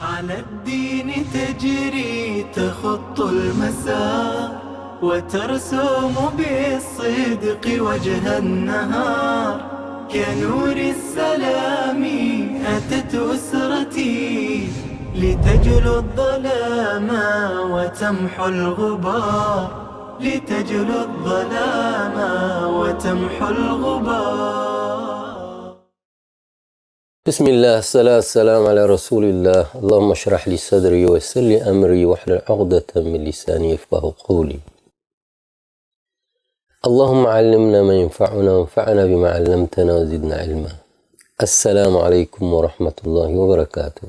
على الدين تجري تخط المسار، وترسم بالصدق وجه النهار. كنور السلام أتت أسرتي، لتجلو الظلام وتمحو الغبار، لتجلو الظلام وتمحو الغبار. بسم الله، الصلاة والسلام على رسول الله. اللهم اشرح لي صدري ويسر لي أمري واحلل عقدة من لساني يفقه قولي. اللهم علمنا ما ينفعنا وانفعنا بما علمتنا وزدنا علما. السلام عليكم ورحمة الله وبركاته.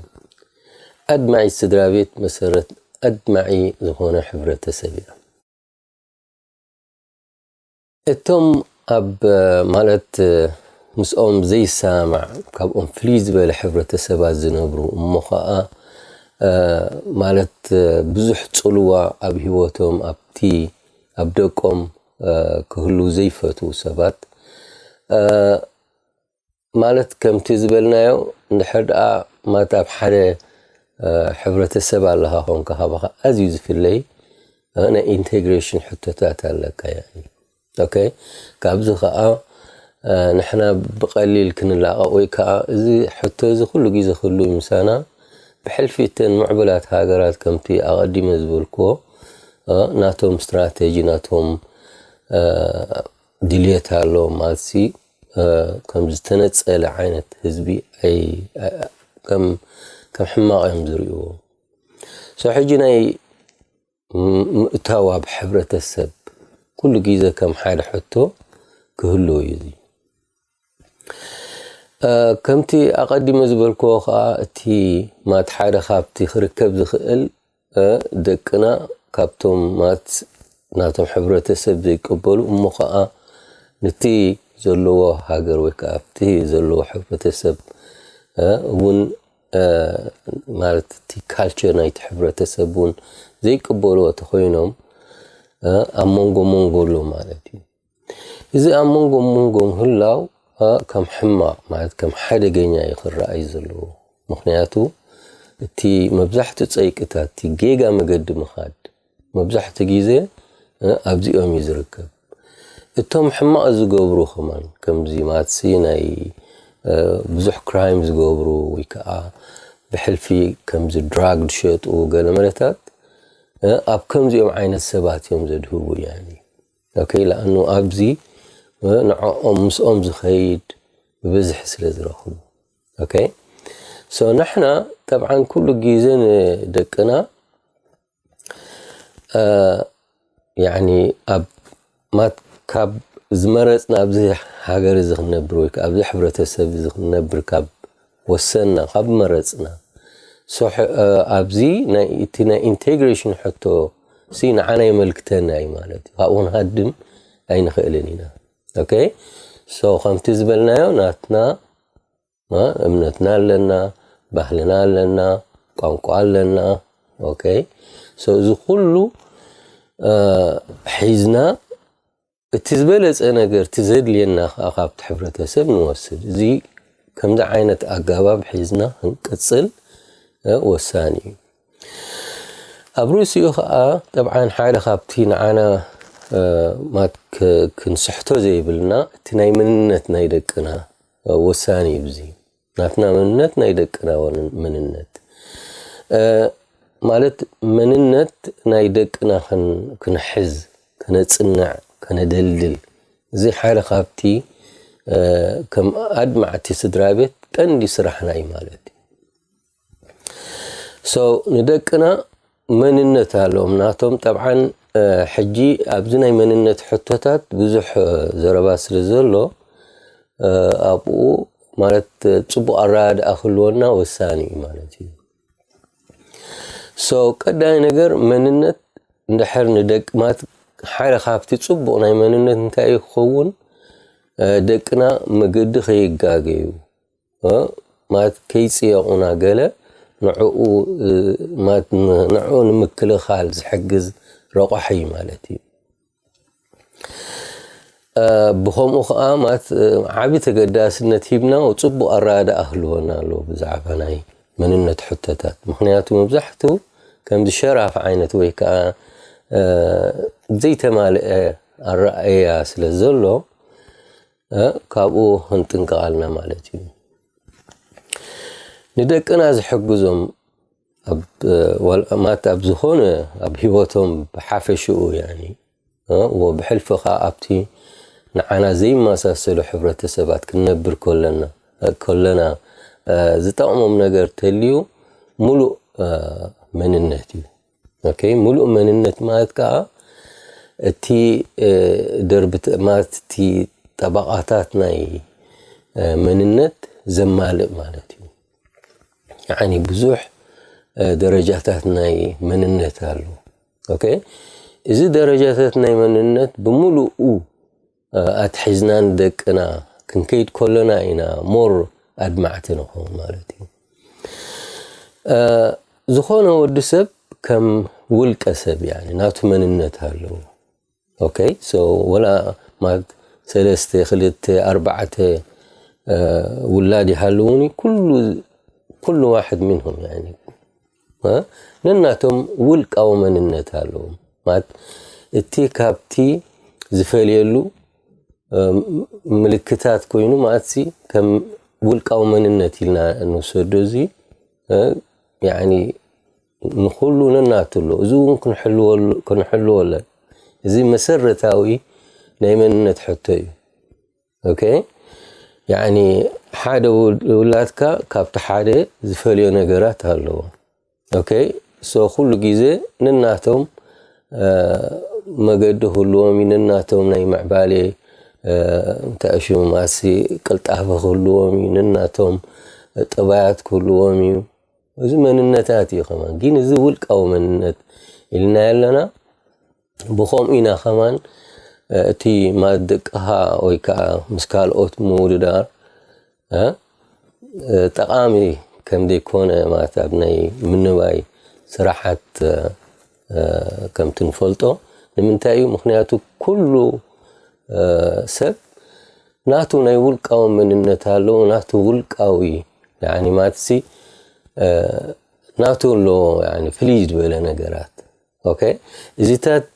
ኣድማዒ ስድራ ቤት መሰረት ኣድማዒ ዝኾነ ሕብረተሰብ እያ። እቶም ኣብ ማለት ምስኦም ዘይሰማማዕ፣ ካብኦም ፍልይ ዝበለ ሕብረተሰባት ዝነብሩ፣ እሞ ኸኣ ማለት ብዙሕ ጽልዋ ኣብ ህይወቶም፣ ኣብቲ ኣብ ደቆም ክህሉ ዘይፈትዉ ሰባት፣ ማለት ከምቲ ዝበልናዮ፣ እንድሕር ደኣ ማለት ኣብ ሓደ ሕብረተሰብ ኣለኻ ኾንካ፣ ካባኻ ኣዝዩ ዝፍለይ ናይ ኢንቴግሬሽን ሕቶታት ኣለካ። ያኒ ኦኬ፣ ካብዚ ኸኣ ንሕና ብቐሊል ክንላቐቕ ወይ ከኣ እዚ ሕቶ እዚ ኩሉ ግዜ ክህሉ እዩ ምሳና። ብሕልፊ እተን ምዕቡላት ሃገራት፣ ከምቲ ኣቐዲመ ዝበልክዎ፣ ናቶም ስትራቴጂ፣ ናቶም ድልየት ኣሎ ማለትሲ፣ ከም ዝተነጸለ ዓይነት ህዝቢ ኣይ-፣ ከም፣ ከም ሕማቕ እዮም ዝርእይዎ። ሶ ሕጂ ናይ ም-፣ ምእታው ኣብ ሕብረተሰብ ኩሉ ግዜ ከም ሓደ ሕቶ ክህልው እዩ እዚ። ከምቲ ኣቐዲመ ዝበልክዎ ኸኣ፣ እቲ ማት ሓደ ካብቲ ክርከብ ዝኽእል ደቅና ካብቶም ማት ናቶም ሕብረተሰብ ዘይቀበሉ፣ እሞ ኸኣ ነቲ ዘለዎ ሃገር ወይ ከኣ ኣብቲ ዘለዎ ሕብረተሰብ እውን ማለት እቲ ካልቸር ናይቲ ሕብረተሰብ እውን ዘይቀበልዎ ተኾይኖም፣ ኣብ መንጎ መንጎ ኣሎ ማለት እዩ። እዚ ኣብ መንጎ መንጎ ምህላው ከም ሕማቕ ማለት ከም ሓደገኛ እዩ ክረኣይ ዘለዎ። ምኽንያቱ እቲ መብዛሕትኡ ጸይቅታት፣ እቲ ጌጋ መገዲ ምኻድ፣ መብዛሕትኡ ግዜ ኣብዚኦም እዩ ዝርከብ። እቶም ሕማቕ ዝገብሩ ከማን ከምዚ ማትሲ ናይ ብዙሕ ክራይም ዝገብሩ ወይ ከዓ ብሕልፊ ከምዚ ድራግ ዝሸጡ ገለ መለታት ኣብ ከምዚኦም ዓይነት ሰባት እዮም ዘድህቡ። ያኒ ኦኬ፣ ለኣኑ ኣብዚ ንዕኦም ምስኦም ዝኸይድ ብብዝሒ ስለ ዝረኽቡ። ኦኬ፣ ሶ ንሕና ጠብዓን ኩሉ ግዜ ንደቅና ያኒ ኣብ ማት ካብ ዝመረጽና ኣብዚ ሃገር እዚ ክንነብር ወይ ከዓ ኣብዚ ሕብረተሰብ እዚ ክንነብር ካብ ወሰንና፣ ካብ መረጽና፣ ሶ ሕ-፣ ኣብዚ ናይ፣ እቲ ናይ ኢንቴግሬሽን ሕቶ ሲ ንዓና የመልክተና እዩ ማለት እዩ። ካብኡ ክንሃድም ኣይንኽእልን ኢና። ኦኬ፣ ሶ ከምቲ ዝበልናዮ ናትና እምነትና ኣለና፣ ባህልና ኣለና፣ ቋንቋ ኣለና። ኦኬ፣ ሶ እዚ ኩሉ ሒዝና እቲ ዝበለጸ ነገር፣ እቲ ዘድልየና ከዓ ካብቲ ሕብረተሰብ ንወስድ። እዚ ከምዚ ዓይነት ኣገባብ ሒዝና ክንቅጽል ወሳኒ እዩ። ኣብ ርእሲኡ ከዓ ጠብዓን ሓደ ካብቲ ንዓና ማት ክ-፣ ክንስሕቶ ዘይብልና እቲ ናይ መንነት ናይ ደቅና ወሳኒ እዩ። እዚ ናትና መንነት፣ ናይ ደቅና ወን-፣ መንነት ማለት መንነት ናይ ደቅና ክን-፣ ክንሕዝ፣ ከነጽንዕ፣ ከነደልድል፣ እዚ ሓደ ካብቲ ከም ኣድማዕቲ ስድራ ቤት ቀንዲ ስራሕና እዩ ማለት እዩ። ሶ ንደቅና መንነት ኣለዎም ናቶም። ጠብዓን ሕጂ ኣብዚ ናይ መንነት ሕቶታት ብዙሕ ዘረባ ስለ ዘሎ ኣብኡ ማለት ጽቡቕ ኣረዳድኣ ክህልወና ወሳኒ እዩ ማለት እዩ። ሶ ቀዳይ ነገር መንነት እንድሕር ንደቂ ማት ሓደ ካብቲ ጽቡቕ ናይ መንነት እንታይ እዩ ክኸውን? ደቅና መገዲ ከይጋገዩ ማለት ከይጽየቑና ገለ ንዕኡ ማለት ንዕኡ ንምክልኻል ዝሕግዝ ረቋሒ እዩ ማለት እዩ። ብኸምኡ ኸዓ ማለት ዓቢ ተገዳስነት ሂብና ጽቡቕ ኣረዳድኣ ክህልወና ኣለዎ ብዛዕባ ናይ መንነት ሕቶታት። ምኽንያቱ መብዛሕቱ ከምዚ ሸራፍ ዓይነት ወይ ከዓ ዘይተማልአ ኣረኣእያ ስለ ዘሎ ካብኡ ክንጥንቀቓልና ማለት እዩ። ንደቅና ዝሕግዞም ማት ኣብ ዝኾነ ኣብ ህይወቶም ብሓፈሽኡ ብሕልፊ ከዓ ኣብቲ ንዓና ዘይመሳሰሉ ሕብረተሰባት ክንነብር ከለና ዝጠቕሞም ነገር ተልዩ ሙሉእ መንነት እዩ። ሙሉእ መንነት ማለት ከዓ እቲ ደርቢ ማለት እቲ ጠባቓታት ናይ መንነት ዘማልእ ማለት እዩ። ብዙሕ ደረጃታት ናይ መንነት ኣሎ። እዚ ደረጃታት ናይ መንነት ብምሉኡ ኣትሒዝና ንደቅና ክንከይድ ከለና ኢና ሞር ኣድማዕቲ ንኸውን ማለት እዩ። ዝኾነ ወዲ ሰብ ከም ውልቀ ሰብ ናቱ መንነት ኣለዎ። ኦኬ ሶ ወላ ማለት ሰለስተ ክልተ ኣርባዕተ ውላድ ይሃልውኒ ኩሉ ኩሉ ዋሕድ ምንሁም ነናቶም ውልቃዊ መንነት ኣለዎም። ማለት እቲ ካብቲ ዝፈልየሉ ምልክታት ኮይኑ ማለት ከም ውልቃዊ መንነት ኢልና ንወሰዶ እዚ ንኩሉ ነናቱ ኣሎ። እዚ እውን ክንሕልወለን እዚ መሰረታዊ ናይ መንነት ሕቶ እዩ። ኦኬ ሓደ ውላድካ ካብቲ ሓደ ዝፈልዮ ነገራት ኣለዎ። ኦኬ ሶ ኩሉ ግዜ ነናቶም መገዲ ክህልዎም እዩ። ነናቶም ናይ ምዕባሌ እንታይ ሽሙ ማሲ ቅልጣፈ ክህልዎም እዩ። ነናቶም ጠባያት ክህልዎም እዩ። እዚ መንነታት እዩ ከማን ግን እዚ ውልቃዊ መንነት ኢልና ኣለና። ብኸምኡ ኢና ከማን እቲ ማት ደቅኻ ወይ ከዓ ምስ ካልኦት ምውድዳር ጠቓሚ ከም ዘይኮነ ማለት ኣብ ናይ ምንባይ ስራሓት ከምቲ ንፈልጦ ንምንታይ እዩ? ምክንያቱ ኩሉ ሰብ ናቱ ናይ ውልቃዊ መንነት ኣለዎ። ናቱ ውልቃዊ ማትሲ ናቱ ኣለዎ ፍልይ ዝበለ ነገራት። ኦኬ እዚታት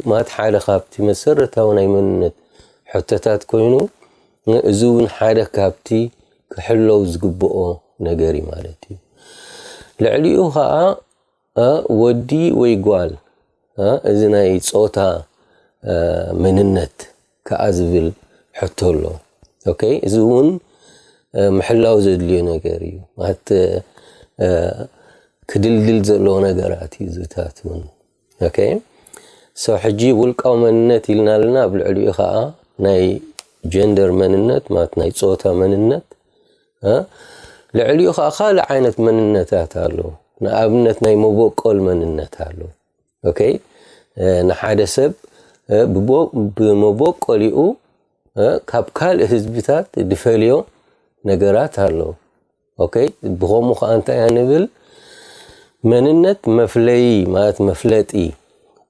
ማለት ሓደ ካብቲ መሰረታዊ ናይ መንነት ሕቶታት ኮይኑ እዚ እውን ሓደ ካብቲ ክሕለው ዝግብኦ ነገር እዩ ማለት እዩ። ልዕሊኡ ከዓ ወዲ ወይ ጓል እዚ ናይ ፆታ መንነት ከዓ ዝብል ሕቶ ኣሎ። ኦኬ እዚ እውን ምሕላው ዘድልዮ ነገር እዩ ማለት ክድልድል ዘለዎ ነገራት እዩ ዝታት እውን። ኦኬ ሶ ሕጂ ውልቃዊ መንነት ኢልና ኣለና ኣብ ልዕሊኡ ከዓ ናይ ጀንደር መንነት ማለት ናይ ፆታ መንነት ልዕሊኡ ከዓ ካልእ ዓይነት መንነታት ኣሎ። ንኣብነት ናይ መበቆል መንነት ኣሎ። ኦኬ ንሓደ ሰብ ብመበቆሊኡ ካብ ካልእ ህዝብታት ዝፈልዮ ነገራት ኣሎ። ኦኬ ብኸምኡ ከዓ እንታይ ንብል መንነት መፍለይ ማለት መፍለጢ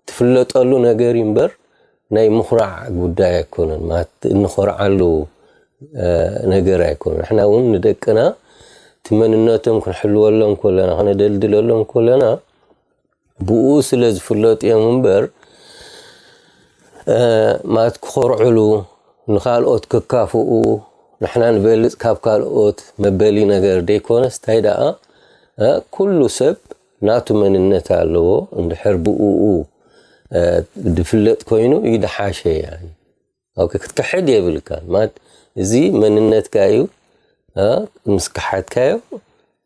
ትፍለጠሉ ነገር እዩ እምበር ናይ ምኹራዕ ጉዳይ ኣይኮነን ማለት እንኾርዓሉ ነገር ኣይኮነን። ንሕና እውን ንደቅና እቲ መንነቶም ክንሕልወሎም ከለና ክነደልድለሎም ከለና ብኡ ስለ ዝፍለጡ እዮም እምበር ማለት ክኾርዕሉ ንካልኦት ክካፍኡ ንሕና ንበልፅ ካብ ካልኦት መበሊ ነገር ደይኮነስ እንታይ ደኣ ኩሉ ሰብ ናቱ መንነት ኣለዎ። እንድሕር ብኡ ዝፍለጥ ኮይኑ እዩ ዝሓሸ። ክትክሕድ የብልካ ማለት እዚ መንነትካ እዩ። ምስ ክሓድካዮ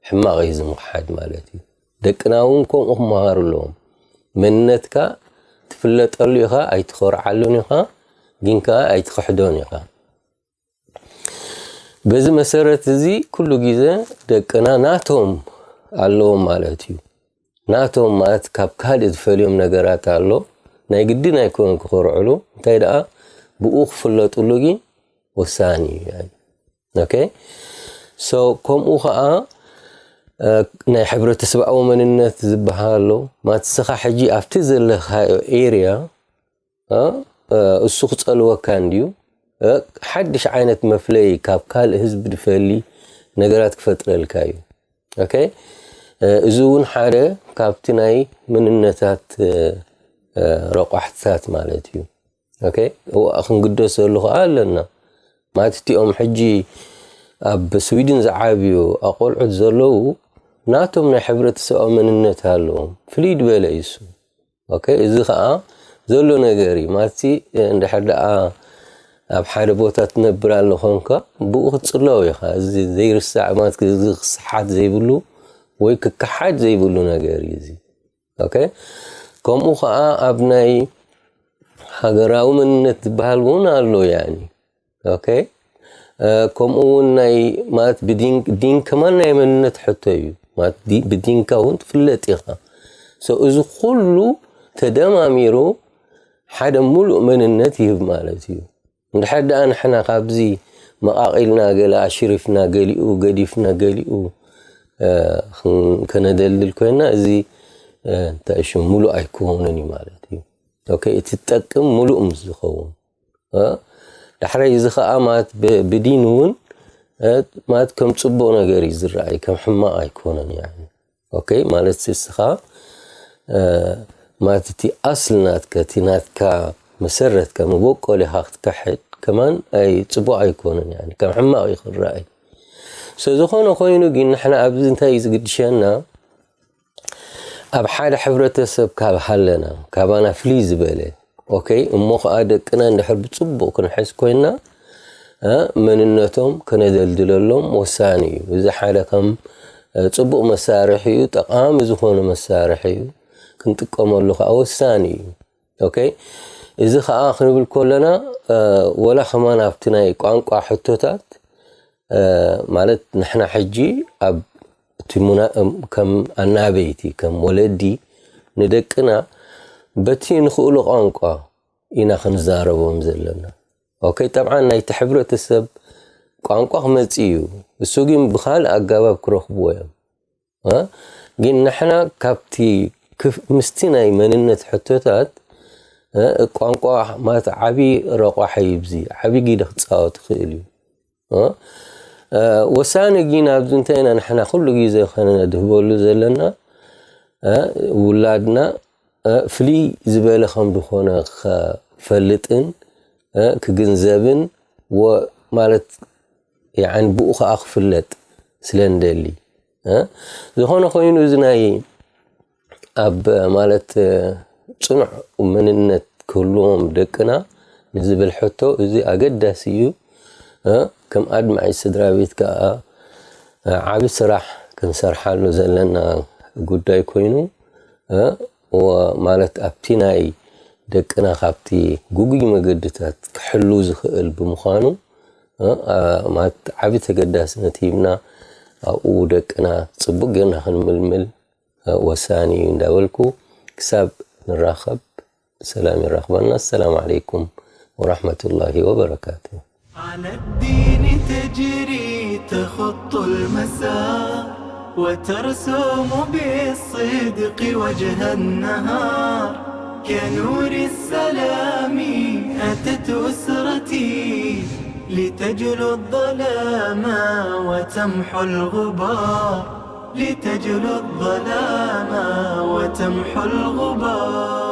ሕማቕ እዩ ዝምክሓድ ማለት እዩ። ደቅና እውን ከምኡ ክመሃሩ ኣለዎም። መንነትካ ትፍለጠሉ ኢኻ ኣይትኾርዓሉን ኢኻ ግን ከዓ ኣይትክሕዶን ኢኻ። በዚ መሰረት እዚ ኩሉ ግዜ ደቅና ናቶም ኣለዎም ማለት እዩ። ናቶም ማለት ካብ ካልእ ዝፈልዮም ነገራት ኣሎ። ናይ ግድን ኣይኮኑን ክኾርዕሉ እንታይ ደኣ ብኡ ክፍለጥሉ ግን ወሳኒ እዩ። ኦኬ ሶ ከምኡ ከዓ ናይ ሕብረተሰብኣዊ መንነት ዝበሃል ኣሎ። ማትስኻ ሕጂ ኣብቲ ዘለኻዮ ኤርያ እሱ ክፀልወካ እንድዩ ሓድሽ ዓይነት መፍለይ ካብ ካልእ ህዝቢ ድፈሊ ነገራት ክፈጥረልካ እዩ። ኦኬ፣ እዚ እውን ሓደ ካብቲ ናይ መንነታት ረቋሕትታት ማለት እዩ። ኦኬ፣ እዋ ክንግደሰሉ ከዓ ኣለና ማለት እቲኦም ሕጂ ኣብ ስዊድን ዝዓብዩ ኣቆልዑት ዘለዉ ናቶም ናይ ሕብረተሰባዊ መንነት ኣለዎም። ፍልይ ዝበለ እዩ እሱ። ኦኬ፣ እዚ ከዓ ዘሎ ነገር እዩ ማለት እንድሕር ደኣ ኣብ ሓደ ቦታ ትነብር ኣሎ ኮንካ ብኡ ክትፅለው ኢኻ። እዚ ዘይርሳዕ ማለት እዚ ክስሓት ዘይብሉ ወይ ክከሓድ ዘይብሉ ነገር እዩ እዚ። ኦኬ፣ ከምኡ ከዓ ኣብ ናይ ሃገራዊ መንነት ዝበሃል እውን ኣሎ። ያኒ ኦኬ፣ ከምኡ እውን ናይ ማለት ብዲን ከማን ናይ መንነት ሕቶ እዩ ማለት ብዲንካ እውን ትፍለጥ ኢኻ። እዚ ኩሉ ተደማሚሩ ሓደ ሙሉእ መንነት ይህብ ማለት እዩ። እንድሕር ደኣ ንሕና ካብዚ መቓቒልና ገለ ኣሽሪፍና ገሊኡ ገዲፍና ገሊኡ ከነደልድል ኮይና እዚ እንታይ ሽም ሙሉእ ኣይክኾንን እዩ ማለት እዩ። ኦኬ፣ እቲ ትጠቅም ሙሉእ ምስ ዝኸውን ዳሕራይ እዚ ከዓ ማለት ብዲን እውን ማለት ከም ፅቡቕ ነገር እዩ ዝረኣይ፣ ከም ሕማቕ ኣይኮነን። ያ ኦኬ፣ ማለት እስኻ ማለት እቲ ኣስል ናትካ እቲ ናትካ መሰረትካ መበቆሊኻ ክትከሕድ ከማን ኣይ ፅቡቕ ኣይኮነን። ያ ከም ሕማቕ እዩ ክረኣይ። ስለዝኾነ ኮይኑ ግን ንሕና ኣብዚ እንታይ እዩ ዝግድሸና? ኣብ ሓደ ሕብረተሰብ ካብ ሃለና ካባና ፍልይ ዝበለ ኦኬ፣ እሞ ከዓ ደቅና እንድሕር ብፅቡቕ ክንሕዝ ኮይና መንነቶም ከነደልድለሎም ወሳኒ እዩ። እዚ ሓደ ከም ፅቡቕ መሳርሒ እዩ፣ ጠቓሚ ዝኾነ መሳርሒ እዩ፣ ክንጥቀመሉ ከዓ ወሳኒ እዩ። ኦኬ፣ እዚ ከዓ ክንብል ከለና ወላ ከማን ኣብቲ ናይ ቋንቋ ሕቶታት ማለት ንሕና ሕጂ ኣብ እቲ ከም ኣናበይቲ ከም ወለዲ ንደቅና በቲ ንኽእሉ ቋንቋ ኢና ክንዛረቦም ዘለና። ኦኬ፣ ጠብዓን ናይቲ ሕብረተሰብ ቋንቋ ክመጽእ እዩ፣ እሱ ግን ብኻልእ ኣገባብ ክረኽብዎ እዮም። ግን ንሕና ካብቲ ምስቲ ናይ መንነት ሕቶታት ቋንቋ ማለት ዓብዪ ረቋሒ እዩ። ኣብዚ ዓብዪ ግደ ክፃወት ይኽእል እዩ። ወሳኒ ግን ኣብዚ እንታይ ኢና ንሕና ኩሉ ግዜ ከነድህበሉ ዘለና ውላድና ፍልይ ዝበለ ከም ዝኾነ ክፈልጥን ክግንዘብን ማለት ብኡ ከዓ ክፍለጥ ስለ ንደሊ። ዝኾነ ኮይኑ እዚ ናይ ኣብ ማለት ፅኑዕ መንነት ክህልዎም ደቅና ንዝብል ሕቶ እዚ ኣገዳሲ እዩ። ከም ኣድማዒ ስድራ ቤት ከዓ ዓቢ ስራሕ ክንሰርሓሉ ዘለና ጉዳይ ኮይኑ ማለት ኣብቲ ናይ ደቅና ካብቲ ጉጉይ መገድታት ክሕሉ ዝኽእል ብምዃኑ ማለት ዓቢ ተገዳስነት ሂብና ኣብኡ ደቅና ፅቡቅ ጌርና ክንምልምል ወሳኒ እዩ እንዳበልኩ ክሳብ ንራኸብ ሰላም ይራኽበና። السلام عليكم ورحمة الله وبركاته. على الدين تجري تخط المسار وترسم بالصدق وجه النهار كنور السلام أتت أسرتي لتجلو الظلام وتمحو الغبار لتجلو الظلام وتمحو الغبار